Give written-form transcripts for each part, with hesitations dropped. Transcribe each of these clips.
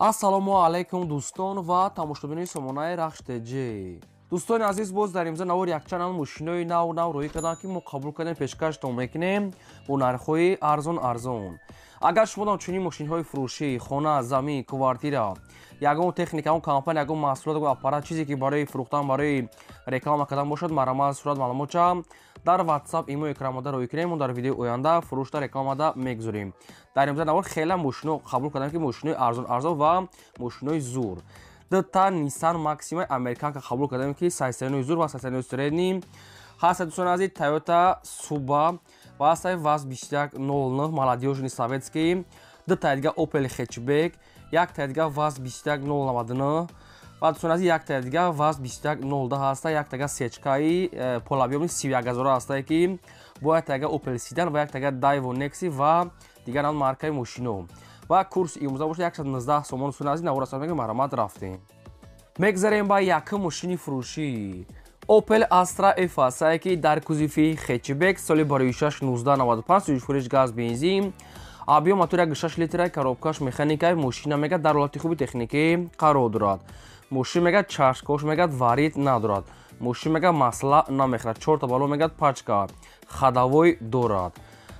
Ассалому алайкум, дӯстон ва тамошобинони сомонаи Рахш ТЖ. Дӯстони азиз, боз дар имза навор якчанд мошинои нав нав роҳӣ кардам, ки мо қабул кардем, пешкаштон мекунем бо нархҳои арзон арзон. Агар шумо чунин мошинҳои фурӯшӣ, хона, замин, квартира, ягон техника, ягон компания, ягон маҳсулот, ягон аппарат, чизе ки барои фурӯхтан, барои реклама кардан бошад, марҳамат, сурат маълумотча дар WhatsApp, имо, экранмода роҳӣ кунем. Мо дар видеои оянда фурӯшда, рекламада мегузорем. Дар имза навор хеле мошино қабул кардам, ки мошинои арзон арзон ва мошинои зур. Дута Nissan Maxima американка қабул кардем, ки состояниеи зур ва состояниеи средний ҳаста. Дӯстони азиз, Toyota Suba ва ҳастаи ВАЗ 2109 молодёжный советский, дутаи дига Opel хэтчбек, яктаи дига ВАЗ 21099 ва, дӯстони азиз, яктаи дига ВАЗ 2102 ҳаста, яктаи дига сечкаи полуобъёмный 31 ҳазора ҳастае, ки бо яктаи дига Opel седан ва яктаи дига Daewoo Nexi ва дигар ам маркаи мошино ва курси имрӯза бошад 119 сомон. Дӯстони азиз, навор аст, марҳамат, рафтем. Мегзарем ба якум мошини фурӯшӣ. Opel Astra F ҳастае, ки дар кузови хэтчбек, соли барои 1995, сӯзишвориш газ, бензин, объём мотор 1,6 литра, коробкаш механикаи. Мошина мегад дар ҳолати хуби техникӣ қарор дорад. Мошин мегад чашкош мегад варид надорад. Мошин мегад масла намехӯрад, чорта балон мегад пачка, ходовой дорад.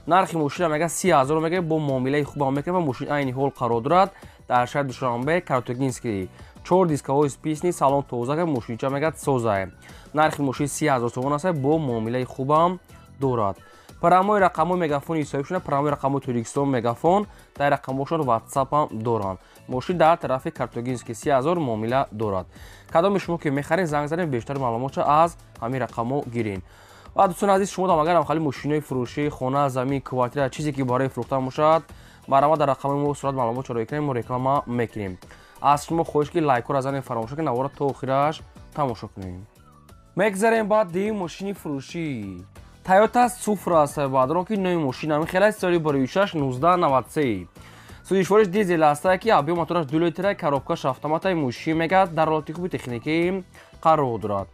Нархи мошина мегад 30 000 мегад, бо муомилаи хубам мекунад ва мошин айни ҳол қарор дорад дар шаҳри Душанбе, Каротегинский. Чор дисковой списный, салон тоза, мошинча мегад созае. Нархи мошин 30 000 сомон аст, бо муомилаи хубам дорад. Прямой рақамҳои Мегафони соҳибшуда, прямой рақамҳои Тоҷикистон Мегафон, дар рақамҳошон Ватсапам доранд. Мошин дар тарафи Картогинский, 30 000 муомила дорад. Кадоми шумо ки мехаред, занг занед, бештар маълумотша аз ҳамин рақамҳо гиред. Ва, дӯстони азиз, шумо агар ҳам хали мошинои фурӯшӣ, хона, замин, квартира, чизе ки барои фурӯхтан бошад, марҳамат, дар рақами мо сурат маълумот роҳӣ кунем, мо реклама мекунем. Аз шумо хоҳиш, ки лайкҳоро занед, фаромӯш кунед, навора то охираш тамошо кунем. Мегзарем ба дуюм мошини фурӯшӣ. Тойота Суфра аст, баъдро ки нои мошин ҳамин хеле, соли барои 1993, сӯзишвориш дизел ҳастае, ки объём мотораш 2 литра, коробкаш автоматаи. Мошин мегад дар ҳолати хуби техникӣ қарор дорад.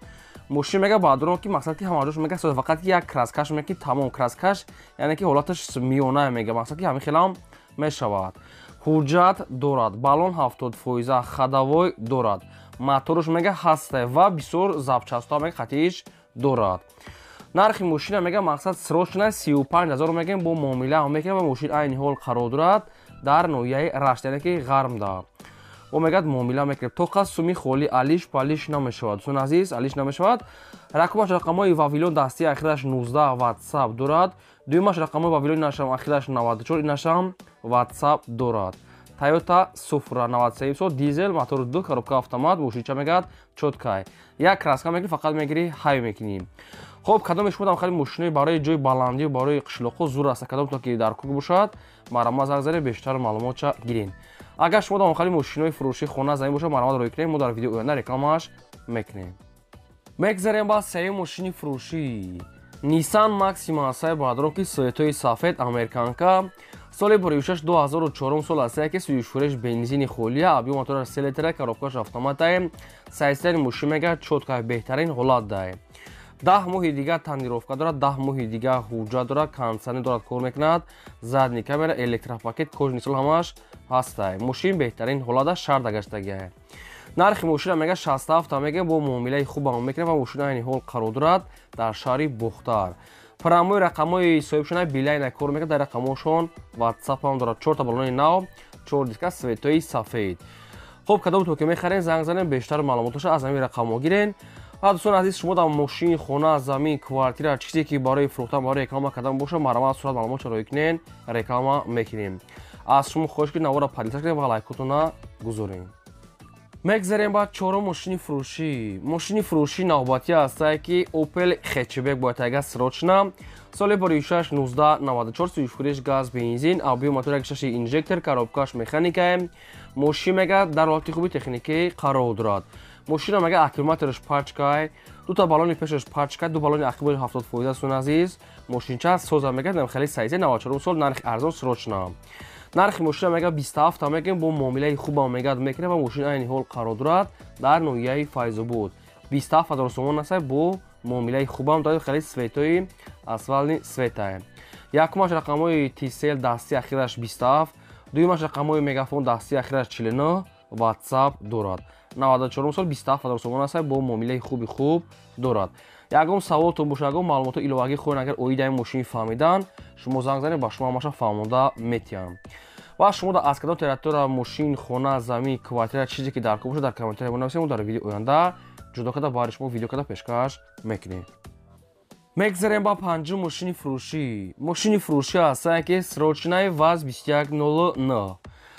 Мошин мега баъдро ки мақсад ки ҳамаҷош мега, фақат ки як краскаш мега, ки тамом краскаш, яъне ки ҳолаташ миёна мега, мақсад ки ҳамин хелам мешавад. Ҳуҷҷат дорад, баллон 70 фоиза, ходовой дорад, моторш мега ҳасте ва бисёр запчастҳо мега қатиш дорад. Нархи мошина мега мақсад срочно 35 000 мегем, бо муомила мекунем ва мошин айни ҳол қарор дорад дар ноҳияи Рашт, яъне ки Ғармда. О мегӯяд, муомила мекунем, тоқа суми холи алиш палиш намешавад. Дӯстони азиз, алиш намешавад. Рақамаш рақамҳои Вавилон, дастии ахираш 19, Ватсап дорад. Дуюмаш рақамҳои Вавилон, инашам ахираш 94, инашам Ватсап дорад. Тойота Суфра, 93 сол, дизел, мотор 2, коробка автомат. Мошинча мегӯяд чёткай, як краска мегирӣ, фақат мегирӣ, ҳай мекунӣ. Хоб, кадоме шумо хеле мошинои барои ҷои баландию барои қишлоқҳо зур аст, кадомтон ки дар кук бошад, марҳамат, занг занед, бештар маълумотча гиред. Агар шумо дам хеле мошинои фурӯшӣ, хона, замин бошад, марҳамат, роҳӣ кунед, мо дар видеои оянда рекламааш мекунем. Мегзарем ба сеюм мошини фурӯшӣ. Nissan Maxima ҳастаи, баъдро ки цветои сафед, американка, соли буришаш 2004 сол ҳастае, ки сӯзишвориш бензини холия, объём мотораш 3 литра, коробкаш автоматае. Состояни мошин мегӯяд чётка, беҳтарин ҳолат дае. 10 моҳи дигар тонировка дорад, 10 моҳи дигар ҳуҷҷат дорад, кондитсионер дорад, кор мекунад, задний камера, электропакет, кожаный салон, ҳамааш ҳастай. Мошин беҳтарин ҳолата, шарда гаштагиае. Нархи мошина мега 67 мега, бо муомилаи хубам мекунад ва мошина айни ҳол қарор дорад дар шаҳри Бохтар. Прямой рақамҳои соҳибшона Билайна кор мекунад, дар рақамҳошон Ватсапам дорад. Чорта балони нав, чор диска, цветои сафед. Хуб, кадомтон ки мехарем, занг занем, бештар маълумотоша аз ҳамин рақамҳо гирен. Ва, дӯстони азиз, шумо дар мошин, хона, замин, квартира, чизе ки барои фурӯхтан, барои реклама кардан бошад, марҳамат, сурат маълумотшо роҳӣ кунен, реклама мекунем. Аз шумо хоҳиш, ки навора подписаться кунед ва лайкотона гузорем. Мегзарем ба чорум мошини фурӯшӣ. Мошини фурӯшӣ навбатӣ ҳастае, ки Opel хэтчбек бояд тайга срочно, соли боришаш 1994, сӯзишвориш газ, бензин, объём мотор 1,6 инжектор, коробкаш механикае. Мошин мега дар ҳолати хуби техникӣ қарор дорад. Мошина мега аккумулятораш пачкай, дута баллони пешаш пачкай, ду баллони ақибош 70 фоиза. Дӯстони азиз, мошинча соза мега, хеле сайзе, 94 сол, нархи арзон, срочно. Нархи мошина мега 27 мегем, бо муомилаи хубам мегад мекунад ва мошин айни ҳол қарор дорад дар ноҳияи Файзобод. 27 000 сомон аст, бо муомилаи хубам дорад, хеле цветои асфальтный цветае. Якумаш рақамҳои Тисел, дасти ахираш 27, дуюмаш рақамҳои Мегафон, дасти ахираш 49. WhatsApp дорад. 94 сол 27000 сомон аст, бо муомилаи хуби хуб дорад. Ягон саволтон бошад, ягон маълумоти иловагӣ хоҳед, агар оиди ин мошини фаҳмидан, шумо занг занед, ба шумо ҳамаша фаҳмонда метиҳам. Ва шумо аз кадом территория мошин, хона, замин, квартира, чизе ки дар кор бошад, дар комментария бинависед, мо дар видеои оянда ҷудо карда барои шумо видео карда пешкаш мекунем. Мегзарем ба панҷум мошини фурӯшӣ. Мошини фурӯшӣ ҳастанд ки срочный ВАЗ 2109.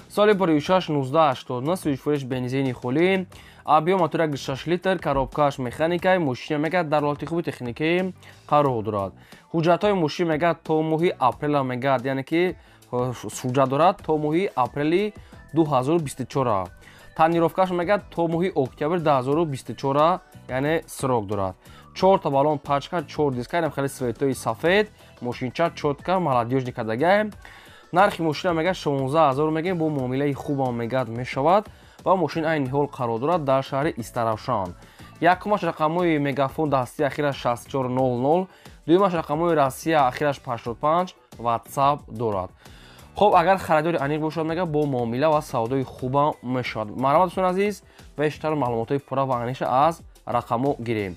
Соли 26 1989, сӯзишвориш бензини холӣ, объём мотор 1.6 литр, коробкаш механикаи, мошина мегӯяд дар ҳолати хуби техникӣ қарор дорад. Ҳуҷҷатҳои мошин мегӯяд то моҳи апрела мегӯяд, яъне ки ҳуҷҷат дорад то моҳи апрели 2024. Тонировкаш мегӯяд то моҳи октябр 2024, яъне срок дорад. 4 та баллон пачка, 4 диска, инам хеле цветои сафед, мошинча чётко молодёжный кардагай. Нархи мошина мегӯяд 16 000 мегӯем, бо муомилаи хубам мегӯяд мешавад ва мошин айни ҳол қарор дорад дар шаҳри Истаравшан. Якумаш рақамҳои мегафон дасти ахираш 6400, дуюмаш рақамҳои Россия ахираш 85, WhatsApp дорад. Хоб, агар харидори аниқ бошад, мегӯяд бо муомила ва савдои хубам мешавад. Марҳамат, дӯстони азиз, бештар маълумотҳои пурра ва аниқша аз рақамҳо гирем.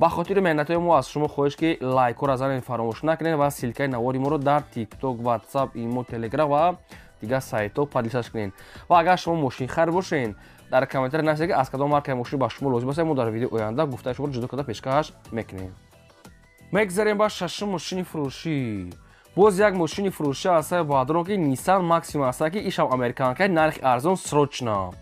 Ба хотири меҳнатҳои мо аз шумо хоҳиш ки лайкҳоро занед фаромӯш накунед ва ссылкаи навори моро дар TikTok, WhatsApp, имо, Telegram ва дигар сайтҳо поделиться кунед. Ва агар шумо мошинхар бошед, дар комментария нависед ки аз кадом маркаи мошин ба шумо лозим аст, мо дар видеои оянда гуфтаи шуморо ҷудо карда пешкаш мекунем. Мегзарем ба шашум мошини фурӯшӣ. Боз як мошини фурӯшӣ ҳаста баъдрон ки Nissan Maxima ҳаста, ки ишам американка, нархи арзон, срочно.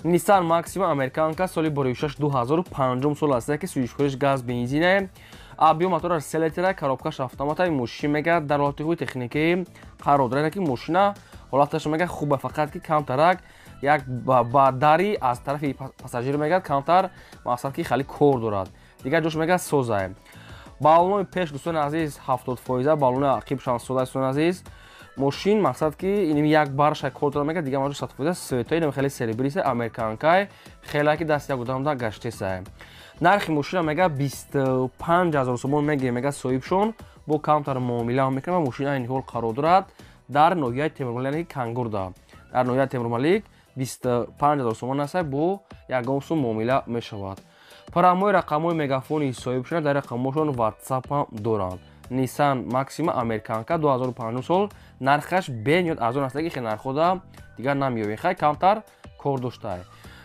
Nissan Maxima американка соли 26 2005 сол аст, ки сӯзишвориш газ бензине, объём мотора 3 литра, коробкаш автомата. Мошин мегӯяд дар ҳолати хуби техникӣ қарор дорад, ки мошина ҳолаташ мегӯяд хуба, фақат ки камтарак як ба дари аз тарафи пассажир мегӯяд камтар, мақсад ки хеле кор дорад, дигар ҷош мегӯяд созае. Баллонои пеш, дӯстони азиз, 70%, баллонои ақибшам сода. Дӯстони азиз, мошин мақсад ки инми як барша кор дорад, мегӯяд дигар маҷо 100%. Цветои инам хеле серебристый американкай, хеле ки даст як одамда гаштесай. Нархи мошина мегӯяд 25 000 сомон мегирем, мегӯяд соҳибшон бо камтар муомила мекунад ва мошин айни ҳол қарор дорад дар ноҳияи Темурмалик, яъне Кангурда, дар ноҳияи Темурмалик. 25 000 сомон аст, бо ягон сум муомила мешавад. Прямой рақамҳои мегафони соҳибшона, дар рақамҳошон WhatsApp ҳам доранд. Nissan Maxima американка 2005 сол, нархаш бениҳоят арзон аст, ки нархода дигар намеёбем. Хай, камтар кор доштай.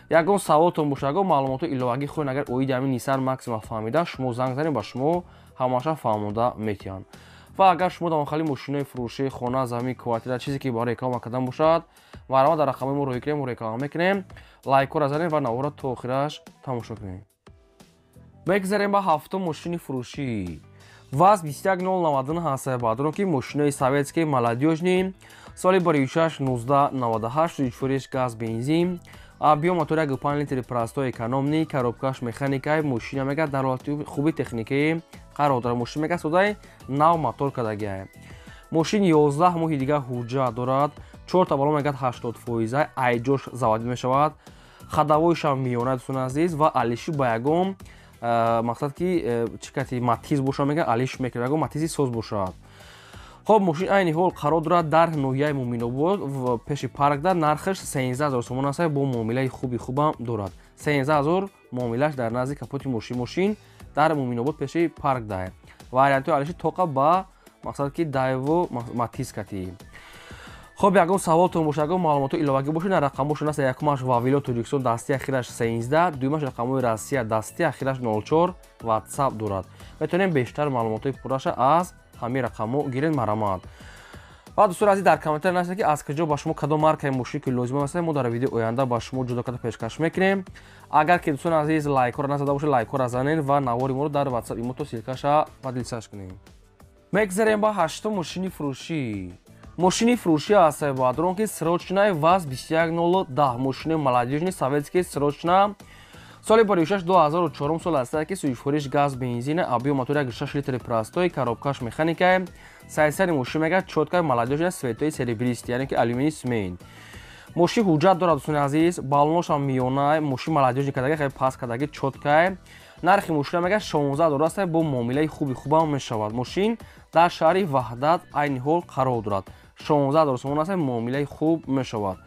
Ягон саволтон бошад, ягон маълумоти иловагӣ хоҳед, агар оиди ҳамин Nissan Maxima фаҳмида, шумо занг занед, ба шумо ҳамаша фаҳмонда метиҳанд. Ва агар шумо дар хали мошинои фурӯшӣ, хона, замин, квартира, чизе ки барои реклама кардан бошад, марҳамат, дар рақамҳои мо роҳӣ кунем, мо реклама мекунем. Лайкҳоро занед ва наворро то охираш тамошо кунед. Мегзарем ба ҳафтум мошини фурӯшӣ. ВАЗ 21099 ҳаст, баъдрон ки мошинои советский молодёжный, соли 26 1998, сӯзишвориш газ бензин, объём мотор 1.5 литри простой экономный, коробкаш механикай. Мошина мегӯяд дар ҳолати хуби техникӣ қарор дорад. Мошин мегӯяд содаи нав мотор кардагиай. Мошин 11 моҳи дигар ҳуҷҷат дорад. Чорта баллон мегӯяд 80%, айҷош заводить мешавад. Ходовойшам миёна, дӯстони азиз, ва алиши ба ягон мақсад ки чӣ кати Матиз бошад, мегӯяд алиш мекунад, ягон Матизи соз бошад. Хоб, мошин айни ҳол қарор дорад дар ноҳияи Муминобод, пеши паркда. Нархаш 13 000 сомон аст, бо муомилаи хуби хубам дорад. 13 000 муомилааш дар назди капоти мошин. Мошин дар Муминобод, пеши парк. Вариантҳои алиши тоқа ба мақсад ки Дайво, Матиз кати. Хоб, ягон саволтон бошад, ягон маълумоти иловагӣ бошад, на рақамҳошон аст: якумаш Вавилон Тоҷикистон дасти ахираш 13, дуюмаш рақамҳои Россия дасти ахираш 04, WhatsApp дорад. Метавонем бештар маълумотҳои пурраша аз ҳамин рақамҳо гиред, марҳамат. Ва дӯстони азиз, дар комментария нависед ки аз куҷо ба шумо кадом маркаи мошин ки лозим аст, мо дар видеои оянда ба шумо ҷудо карда пешкаш мекунем. Агар ки, дӯстони азиз, лайкҳоро назада бошед, лайкҳоро занед ва навори моро дар WhatsApp, имото ссылкаша поделиться кунед. Мегзарем ба ҳаштум мошини фурӯшӣ. Мошини фурӯшӣ аст, баъдрон ки срочный ВАЗ 21010, мошини молодёжный советский, срочно, соли 56 2004 сол аст, ки сӯзишвориш газ бензин, объём мотор 1.6 литри простой, коробкаш механика. Сайсари мошин мегӯяд чётко молодёжный, цветои серебристый, яъне ки алюминий смесь. Мошин ҳуҷҷат дорад, дӯстони азиз, баллоношам миёна. Мошин молодёжный кадаги, хеле паст кадаги, чёткай. Нархи мошина мегӯяд 16 000 аст, бо муомилаи хуби хубам мешавад. Мошин дар шаҳри Ваҳдат айни ҳол қарор дорад. 16 000 сомон аст, муомилаи хуб мешавад.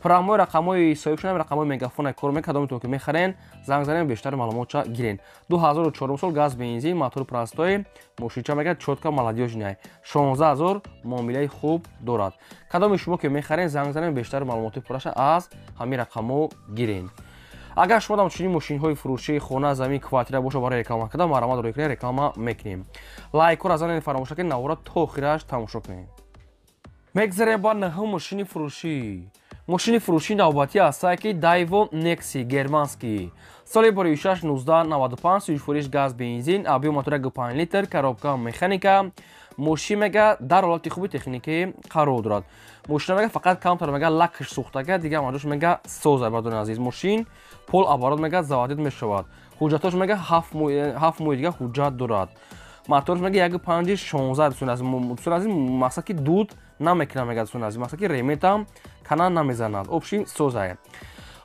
Прямой рақамҳои соҳибшон, рақамҳои мегафона кор мекунад. Кадомтон ки мехарен, занг занен, бештар маълумотша гирен. 2004 сол, газ, бензин, мотор простой, мошинча мегӯяд чётко, молодёжный, 16 000, муомилаи хуб дорад. Кадоми шумо ки мехарен, занг занен, бештар маълумоти пурраша аз ҳамин рақамҳо гирен. Агар шумо дам чунин мошинҳои фурӯшии хона, замин, квартира боша, барои реклама карда марҳамат рӯй кунед, реклама мекунем. Лайкҳоро занед, фаромӯш накунед, навора то охираш тамошо кунед. Мегзарем ба наҳум мошини фурӯшӣ. Мошини фурӯшии навбатӣ ҳастае ки Дайво Некси германский, соли боришаш 1995, сӯзишвориш газ, бензин, объём мотор 5 литр, коробка механика. Мошин мега дар ҳолати хуби техникӣ қарор дорад. Мошина мега фақат камтар мега лакш сӯхтага, дигар маҷош мега соза. Бардони азиз, мошин полуоборот мега заводить мешавад. Ҳуҷҷатош мега 7 моҳи дига ҳуҷҷат дорад. Моторш мега як панҷи 16. Дӯстони азиз, мақсад ки дуд намекунад, мега, дӯстони азиз, мақсад ки реметам кана намезанад, общий созае.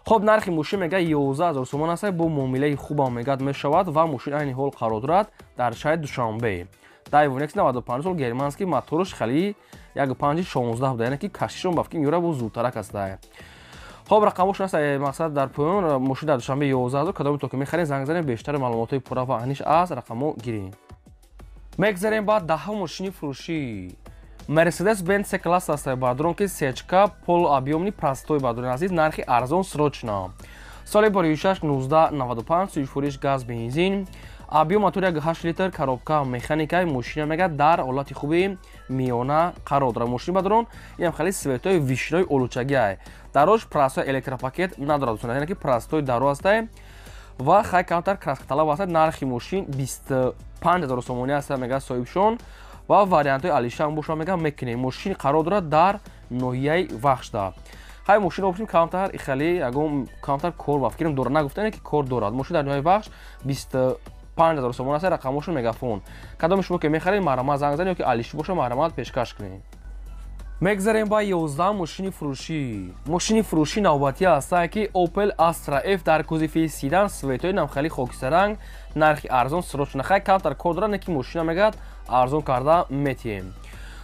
Хоб, нархи мошин мега 11 000 сомон аст, бо муомилаи хубам мегад мешавад. Ва мошин айни ҳол қарор дорад дар шаҳри Душанбе. Дайво Некс 95 сол, германский, моторш хали як панҷи 16 буда, яъне ки кашишон ба фикр юра бо зудтарак аста. Хоб, рақамошон аст, мақсад дар поён. Мошин дар Душанбе, 11 000. Кадоми то ки мехаред, занг занед, бештари маълумотҳои пурра ва аниш аз рақамҳо гиред. Мегзарем ба даҳум мошини фурӯшӣ. Мерседес Бенц С класс аст, бародарон, ки сечка, полуобъёмный, простой. Бародарони азиз, нархи арзон, срочно. Соли боришаш 1995, сӯзишвориш газ, бензин, объём мотор 8 литр, коробка механика. Мошина мега дар ҳолати хуби миёна қарор дорад. Мошини, бародарон, инам хеле цветои вишнои олучагиай. Дарош простой, электропакет надорад, яъне ки простой даро астае ва хай камтар краскаталаб аст. Нархи мошин 25 000 сомонӣ аст, мега соҳибшон, ва вариантҳои алишан боша, мега мекунем. Мошин қарор дорад дар ноҳияи Вахшда. Хай, мошин общем камтар ихали ягон камтар кор ба фикрам дорад, нагуфтане ки кор дорад. Мошин дар ноҳияи Вахш 25 000 сомон аст, рақамошон мегафон. Кадоми шумо ки мехаред, марҳамат занг занед ё ки алиши боша, марҳамат пешкаш кунед. Мегзарем ба 11 мошини фурӯшӣ. Мошини фурӯшӣ навбатӣ ҳастае ки Opel Astra F дар кузови седан, цветои намхали хокистаранг, нархи арзон, срочно. Хай, камтар кор дорад, не ки мошина мегӯяд арзон карда метиҳем.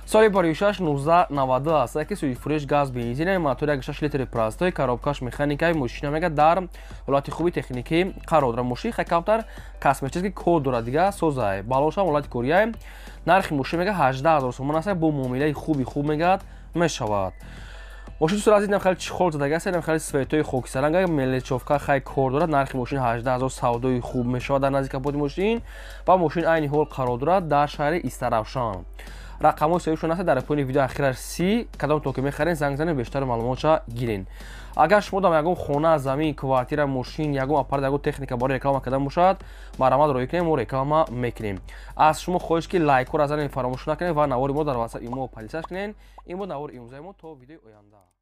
Соли боришаш 1992 аст, ки сӯзишфурӯш газ, бензин, мотор 6 литри, простой, коробкаш механикаи. Мошина мега дар ҳолати хуби техникӣ қарор дорад. Мошин хай камтар косметический кор дорад, дига созае, балошам ҳолати корияе. Нархи мошин мега 18 000 сомон аст, бо муомилаи хуби хуб мегӯяд мешавад. Мошин, дӯстони азиз, хеле чехол задаги аст, хеле цветои хокистаранг, мелочёвка хай кор дорад. Нархи мошин 18 000, савдои хуб мешавад дар назди капоти мошин. Ва мошин айни ҳол қарор дорад дар шаҳри Истаравшан. Рақамҳои соҳибшон аст дар поёни видео, ахираш 30. Кадом то ки мехарен, занг занед, бештар маълумотша гирен. Агар шумо дам ягон хона, замин, квартира, мошин, ягон аппарат, ягон техника барои реклама кардан бошад, марҳамат роҳӣ кунем, мо реклама мекунем. Аз шумо хоҳиш ки лайкҳоро занед, фаромӯш накунед ва навори мо дар WhatsApp, имо поделиться кунед. Ин буд навори имрӯзаи мо. То видеои оянда.